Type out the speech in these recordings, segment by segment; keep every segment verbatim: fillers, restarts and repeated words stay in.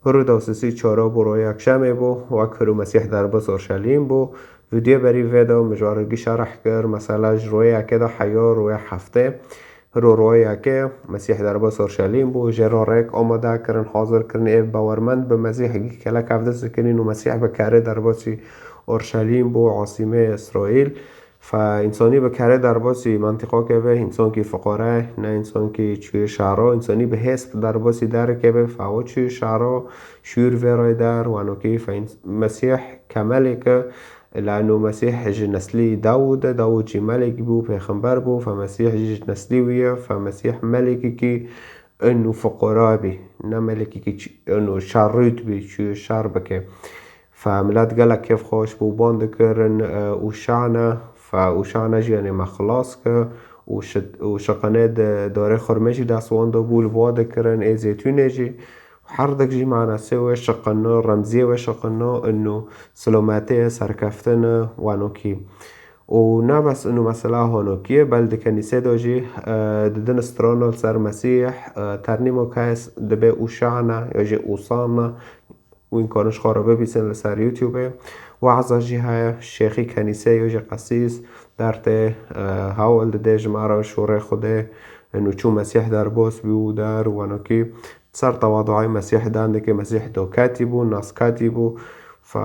Hiro dewsisî çara bû royê yekşemê bû, wek hiro Mesîh derbas Orşelîm bû. Vîdyoyê berî vê de min ji we re gî şerh kir, mesela ji royê yekê de heya royê heftê. Hiro royê yekê Mesîh derbas Orşelîm bû, jê re rêk amade kirin, hazir kirin, ê bawermend bi Mesîh gî kelek hevdis dikirin û Mesîh bi kerê derbasî Orşelîm bû, asîmê Îsraîl. Fe însanî bi kerê derbasî mentiqakê be, însankî fiqare, ne însankî çûyê şaro, însanî bi hêz derbasî derikê be, fe ew çûyê şaro, şûr vê rê der, wanokî fe îns-, Mesîh kemelêke, lano Mesîh ji neslî Dawûd e, Dawûd jî melek bû, pêxember bû, fe Mesîh jî ji neslî wî ye, fe Mesîh melekekî inu fiqara bî, ne melekekî ç-, inu şerrût bî, çûyê şer bike. Fe milet gelek kêfxweş bû, ban dikirin, e, Ûşane, fe Ûşane jî yanê me xilas ke, û şi-, û şiqinê di dorê xurmê jî dest wan de bû, li ba dikirin, ê zêtûnê jî. Her dik jî manasê wê şiqino, remziyê wê şiqino, inu silometê, serkeftine, wanokî. Û ne bes inu mesela honokî ye, bel di kenîsê de jî, e, didin strano li ser Mesîh, e, ternîmo kayes dibe Ûşane, ya jî Ûsane, wîn kanin ji xwe re bibîsin li ser YouTubeê. We'za jî heye, şêxî kenîsê yo jî qesîs dertê, e, hewil dide ji me re şûrê Xwedê, û çû Mesîh derbas bî û der û wanokî ser tewaduayê Mesîh dan dike, Mesîh doketî bû, nasketî bû. Fe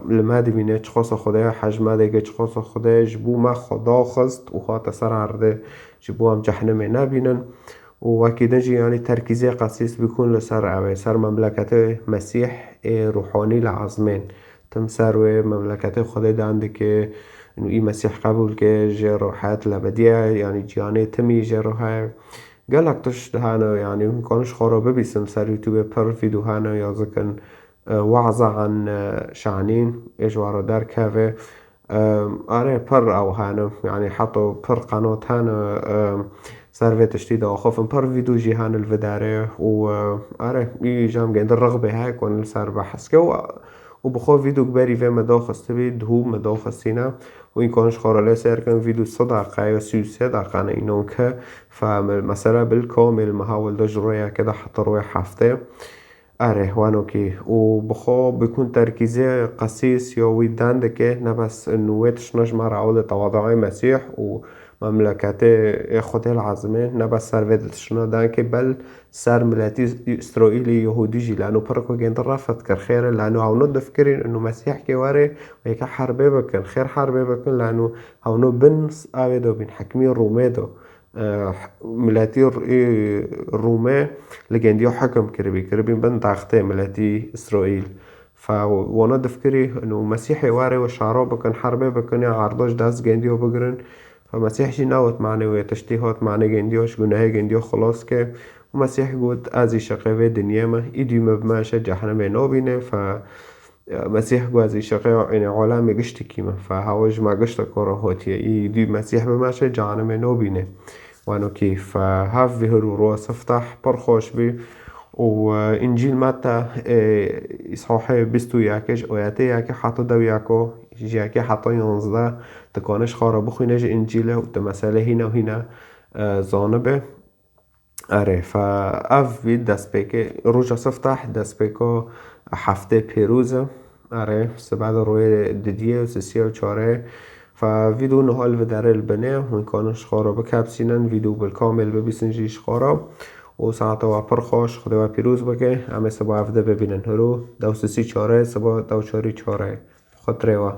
li me dibîne çiqasa Xwedê, hej me dike çiqasa Xwedê ji bo me xwe daxist û hate ser erdê ji bo em cehnimê nebînin. Û wekî din jî, yanî terkîzê qesîs bikûn li ser ew ê, ser memleketê Mesîh ê ruhanî li ezmên. Tim ser wê memleketê Xwedê dan dike, û î Mesîh qebûl ke, jê re heyat lebediye, yanî ciyanê timî jê re heye. Gelek tişt hene, yanî hûn kanin ji xwe re bibîsin ser YouTubeê, pir vîdyo hene, ya zikin, e, we'za an, e, şanîn, ê ji we re derkeve. E, are pir ew hene, yanî heta pir qenat hene, e, ser vê tiştî diaxifin, pir vîdyo jî hene li vê derê û, e, are, î jam gêndi rixbê heye ku li ser behs ke û, û bi xwe vîdyo berî vê me daxistibî, duhû me daxistîne û înkan ji xwe re lê sêr kin, vîdyo sê deqe ya sî û sê deqe ne, înan ke fe me-, mesela bil kamil me hewil de ji royeke de heta royê heftê. Erê, wanokî. Û bi xwe bikûn terkîzê qesîs ya wî dan dike, ne bes inu wê tiştine ji me re ewil e tewaduayê Mesîh û memleketê ê Xwedê li ezmên, ne bes ser vê tiştine dan ke bel ser miletî Îsraîlî, Yehûdî jî, lano pir ku gêndi refet kir, xêr e, lano hewno difikirîn inu Mesîh kê were, wê ke herbê bikin, xêr herbê bikin, lano hewno bin s-, avê de bîn, hekimî Rûmê de. E, miletî r-, ê Rûmê li gendiya hekim kiribî, kiribîn bin daxtê miletî Îsraîl. Fe wana difikirî, inu Mesîhê were û şaro bikin, herbê bikin, ya erdo ji dest gendiya bigirin. Fe Mesîh jî newt manê wê tiştî, hat manê gendiya, ji gunehê gendiya xilas ke. Û Mesîh got, ez îşiqê vê dinyê me, îdî me bi me şe cehennemê nabîne. Fe Mesîh got, ez îşiqê, yanî, alemê giştikî me. Fe hewa ji me gişteko re hatiye. Î dî Mesîh bi me şe cehennemê nabîne. Wanokî fe hev vî hir û roya sifteh pir xweş bî. Û, e, Încîl Meta, e, îshohê bîst û yekê ji oyetê yekê heta dew yeko, ji yekê heta yanzdeh, tu kanê ji xwe re bixwîne ji Încîlê û tu meselê hîna hîna, e, zanibe. Erê, fe ev vî destpêkê, roja sifteh destpêka heftê pêroz e. Erê, sibe de royê didiyê û sisiya û çarê. Fe vîdyo niha li vê derê li binê, hûn kanin ji xwe re bikepsînin, vîdyo bil kamil bibîsin jî ji xwe re. Û saeta we pir xweş, Xwedê we pîroz bike. Em ê siba ev de bibînin. Hiro, dew sisî çarê, siba dew çarî çarê. Xatirê we.